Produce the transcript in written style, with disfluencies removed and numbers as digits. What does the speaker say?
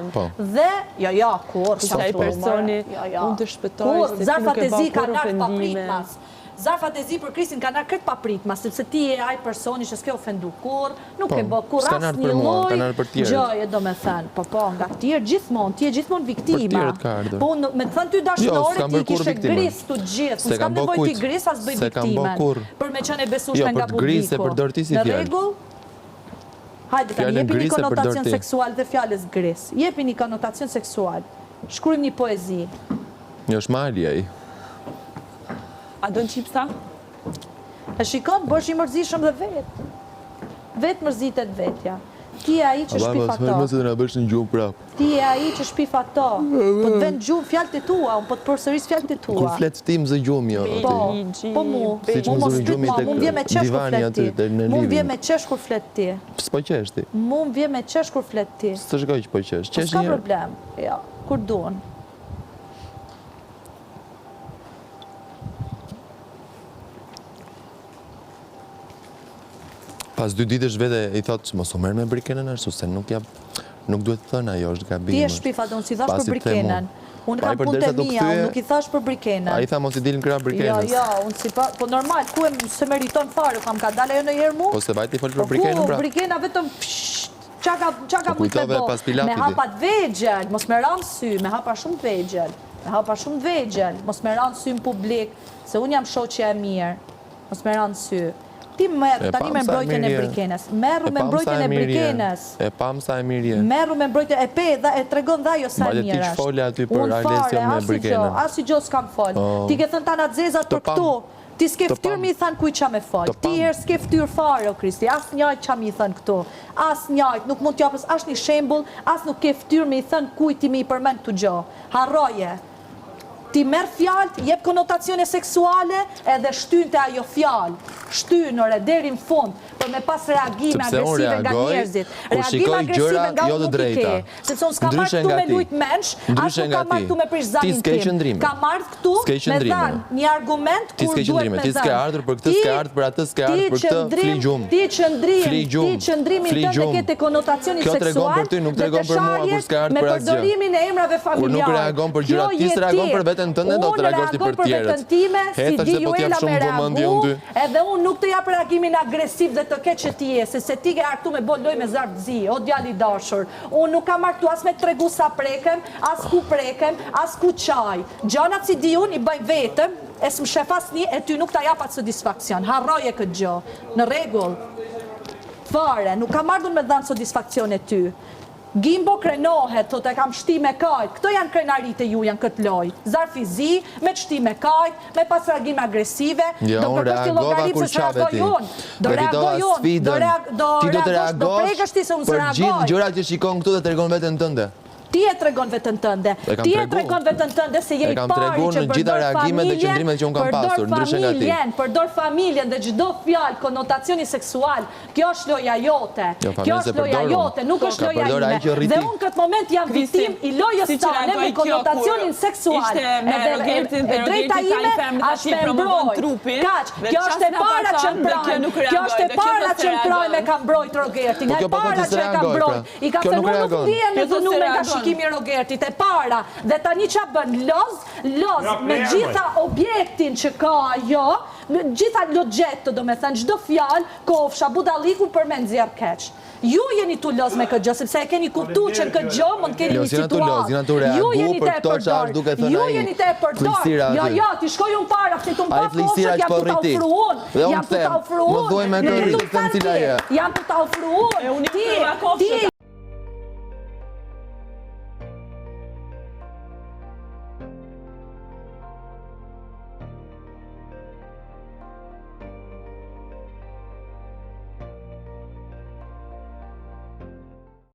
Problem. Po. Dhe, jo, jo, kurrë, Kurse ai personi jo, jo. mund të shpëtojë Kurrë, se ti nuk zarfat e e bën zi kurrë kanë ardhur ofendime. papritmas. Zarfat e zi për Kristin kanë ardhur krejt papritmas, sepse ti je ai personi që s'ke ofendu kurrë, nuk Po, ke bë kurrë s'kanë ardhur asnjë për mua, lloj kanë ardhur për tjerët. gjëje, domethënë. Po po, nga të tjerë gjithmonë, ti je gjithmonë Për viktima. tjerët ka ardhur. Po unë me të thënë ty Jo, dashnore, s'kam ti bërë kurrë kishe viktimën. gris të gjithë. Se Unë s'kam kam bë nevojë ti kujt. gris as bëj Se kam bë viktimën. kurrë. Për me qenë e Jo, besueshme për nga të gris e publiku. përdor ti si Në fjalë. rregull? Hajde tani, Fjalën jepi një gris e përdor konotacion ti. seksual dhe fjalës gris. Jepi një konotacion seksual. Shkruajmë një poezi. Jo, është mali ai. A don çipsa? E shikon, bëhesh i mërzitshëm dhe vetë. Vetë mërzitet vetja. Ti je ai që Allah, shpif mos ato. mos e na bësh në gjumë prap. Ti je ai që shpif ato. Po të vën gjumë fjalët e tua, unë po të përsëris fjalët e Kur tua. flet ti më zë gjumë jo Po, ti. po mu, Siç mu më mos zuri pyet gjumi mua, tek mu më vjen me qesh kur divani flet aty ti. te në Mu më vjen living. me qesh kur flet ti. S'po qesh ti. Mu më vjen me qesh kur flet ti. S'të shikoj që po qesh. Po Qesh s'ka një herë. problem. Jo, kur duan. Pas dy ditësh vete i thotë, mos u merr me Brikenën ashtu se nuk ja nuk duhet thënë ajo është gabim. Ti e shpif atë, unë s'i thash Pasi për të them Brikenën. unë. Unë Po ai kam punët e përderisa t'u mia, unë kthye, nuk i thash për Brikenën. Ai tha mos i dil në krah Jo, Brikenës. jo, unë si pa, po normal, ku e se meriton fare, kam ka dalë ajo ndonjëherë mu? Po se vajti fol për Po Brikenën ku, pra. Brikena vetëm psht, ça ka ça ka Po mujt me kujtove bo? pas Me Pilafit. hapa të vegjël, mos me ra në sy, me hapa shumë të vegjël. Me hapa shumë të vegjël, mos me ra në sy në publik, se unë jam shoqja e mirë. Mos me ra në sy. Ti merru E tani pam me sa e mbrojtjen e mirë je. Brikenës. Merru E me pam sa mbrojtjen e e mirë je. Brikenës. E pam sa e mirë je. Merru me mbrojtjen e pe dhe e tregon dhe ajo sa e Mbale ti mirë që është. fole aty për Unë Alesio fare, me asnjë gjë, Brikenën. asnjë gjë s'kam fol. Oh. Ti ke thënë tana të zezat Të për pam. këtu. Ti s'ke Të fytyrë pam. me i thënë kujt ça me fol. Të Ti pam. herë s'ke fytyrë fare o Kristi, asnjajt ça me i thënë këtu. Asnjajt, nuk mund t'japës as një shembull, as nuk ke fytyrë me i thënë kujt ti me i përmend këtu gjë. Harroje. Ti merr fjalët, jep konotacione seksuale edhe shtyn te ajo fjalë. Shtyn ore deri në fund për me pas reagime Sepse unë agresive nga reagoj njerëzit. kur Reagime shikoj agresive gjëra nga jo unë të nuk i ke. drejta. Sepse unë s'kam ardhur Ndryshe këtu nga me ti. lujt mendsh, as Ndryshe nuk nga kam ardhur ti. këtu me prish Ti zanin s'ke tim. qëndrime. Kam ardhur këtu S'ke me qëndrime. dhanë një argument Ti kur s'ke duhet qëndrime, me ti s'ke dhanë. ardhur për këtë, Ti s'ke ardhur për atë, s'ke ti ardhur për këtë, fli qëndrim, gjumë. ti qëndrim, Fli ti gjumë. qëndrimin Fli tënd e gjumë. ke te konotacioni Kjo tregon seksual për ty, nuk dhe te tregon për mua kur sharjet s'ke ardhur me për asgjë. përdorimin e emrave Kur nuk familjar. reagon për Kjo gjërat, ti je s'reagon ti. për veten tënde, do të Unë reagosh ti reagoj për për tjerët. veten time, si Hetash di se po t'jap Juela shumë me vëmendje reagu, unë ty. edhe unë nuk të jap reagimin agresiv dhe të keq që ti je, se se ti ke ardhur këtu me bo lojë me zarf të zi, o djalë i dashur. Unë nuk kam ardhur këtu as me të tregu sa prekem, as ku prekem, as ku qaj. Gjanat si di unë i bëj vetëm, e s'më shef asnjë e ty nuk ta jap atë sodisfaksion. Harroje këtë gjë. Në rregull. Fare, nuk kam ardhur me dhënë sodisfakcione ty. Gimbo krenohet, thotë e kam shti me kajt, këto janë krenaritë e juaja në këtë lojë. Zarf i zi, me të shti me kajt, me pas reagime agresive, Jo, do unë kërkosh ti reagova llogari kur pse qave s'reagoj ti. unë. Do Prefitova reagoj unë, do sfidën. reag do Ti do të reagosh, do reagosh prekësh ti se unë për gjithë s'reagoj. gjërat që shikon këtu dhe tregon veten tënde. Ti e tregon veten tënde. E kam Ti e tregu. tregon veten tënde se je E i kam pari tregu që në gjitha përdor reagimet dhe familjen, qëndrimet që unë kam përdor pasur, ndryshe nga ti. familjen, përdor familjen dhe çdo fjalë konotacioni seksual. Kjo është loja jote. Jo, Kjo familjen s'e është loja përdor unë. jote, nuk Ka është loja përdor ai ime. që rri Dhe ti. unë këtë moment jam Kristi, viktim i lojës si që tane me reagoi kjo kur konotacionin seksual. ishte me Edhe e, Rogertin e dhe drejta Rogerti tha i ime femër tash është i me promovon mbrojt. trupin Kaq, dhe kjo është e çast na para që takon më dhe kjo prajm. nuk Kjo reagoi është e dhe kjo para thotë që se më prajm e reagon. ka mbrojt Rogertin. Po E kjo po thotë para se që e ka s'reagoi pra. mbrojt. I ka Kjo thënë nuk unë nuk reagon. ndihem e Kjo thotë se dhunume nga reagon. shikimi i Rogertit, e para. Dhe tani ça bën? Loz, loz Nga me pleja, gjitha objektin që ka ajo, me gjitha logjetë, domethënë çdo fjalë, kofsha, budalliku për me nxjerr keq. Ju jeni tu loz me këtë gjë, sepse e keni kuptu që në këtë gjë mund keni Jo, një s'jena tu loz, situatë. jena tu Ju reagu jeni për te e këto që përdor. është duke thënë Ju ai jeni te e përdor. fliqësira Jo, aty. jo, ti shkoj unë para, pse tu më Ai pa fliqësira kofshët, që jam po tu ta rri ti. ofru unë. Dhe unë Jam tu ta them, ofru më unë. thuaj me Nuk kë je rri, tu të them thënë cila ti. je. Jam tu ta ofru E unë. unë i Ti, ofrova ti kofshët.